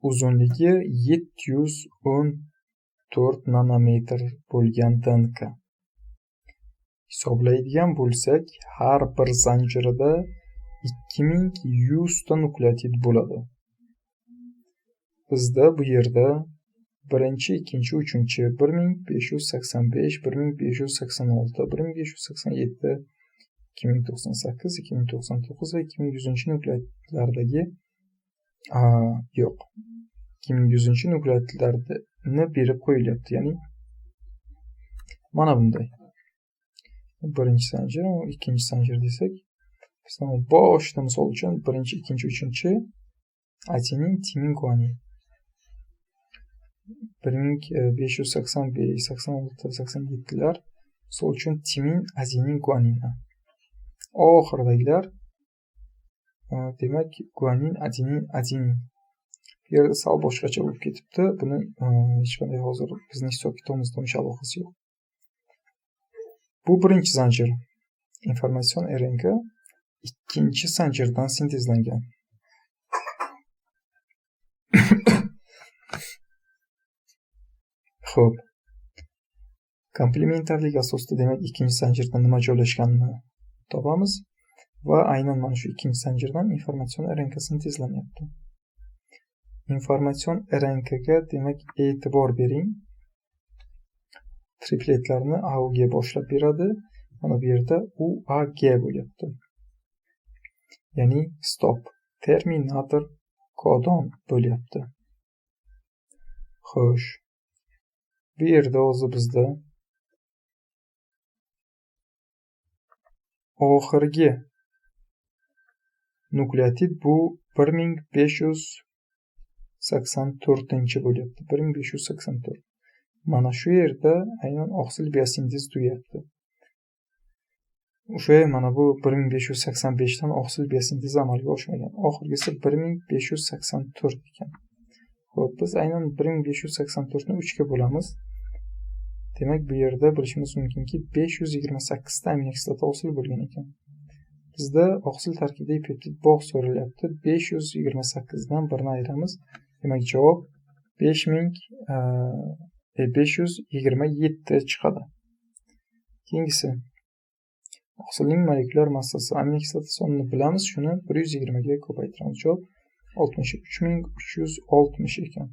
Uzunligi 714 nanometr bo'lgan DNK. Hisoblaydigan bo'lsak, har bir zanjirida 2100 ta nukleotid bo'ladi. Bizda bu yerda birinchi, ikkinchi, uchinchi 1585, 1586, 1587, 2098, 2099 va 2100-nukleotidlardagi yo'q. 2100-nukleotidlarni berib qo'yilyapti. Ya'ni mana bunday. Birinchi zanjir, ikkinchi zanjir desak, biz boshida misol uchun birinchi, ikkinchi, uchinchi adenin, timin, guanin. 1585, 86, 87lar misol uchun timin, adenin, guanin. Oxiridagilar demak guanin, adenin, adenin. Bu yerda sal boshqacha bo'lib ketibdi. Buni hech qanday hozir bizning hisob kitobimizda uncha aloqasi yo'q. Bu birinchi zanjir. Informatsion RNK ikkinchi zanjirdan sintezlangan. Xo'p. Komplementarlik asosida demak ikkinchi zanjirda nima joylashganini topamiz va aynan mana shu ikkinchi zanjirdan informatsion RNK sintezlanyapti. Informatsion RNKga demak e'tibor bering. Tripletlarni AUG boshlab beradi. Mana bu yerda UAG bo'lyapti. Ya'ni stop, terminator kodon bo'lyapti. Xo'sh. Bu yerda o'zi bizda oxirgi nukleotid bu 1584 bo'lyapti. 1584. Mana shu yerda aynan oqsil biosintez tugayapti. O'sha mana bu 1585 dan oqsil biosintezi amalga oshmagan. Oxirgisi 1584 ekan. Xo'p, biz aynan 1584 ni 3 ga bo'lamiz. Demak, bu yerda bilishimiz mumkinki 528 ta aminokislota hosil bo'lgan ekan. Bizda oqsil tarkibidagi peptid bog' so'ralyapti. 528 dan 1 ni ayiramiz. Demak, javob 527 chiqadi. Keyingisi oqsilning molekulyar massasi, aminokislota sonini bilamiz, shuni 120 ga ko'paytiramiz. Javob 63360 ekan.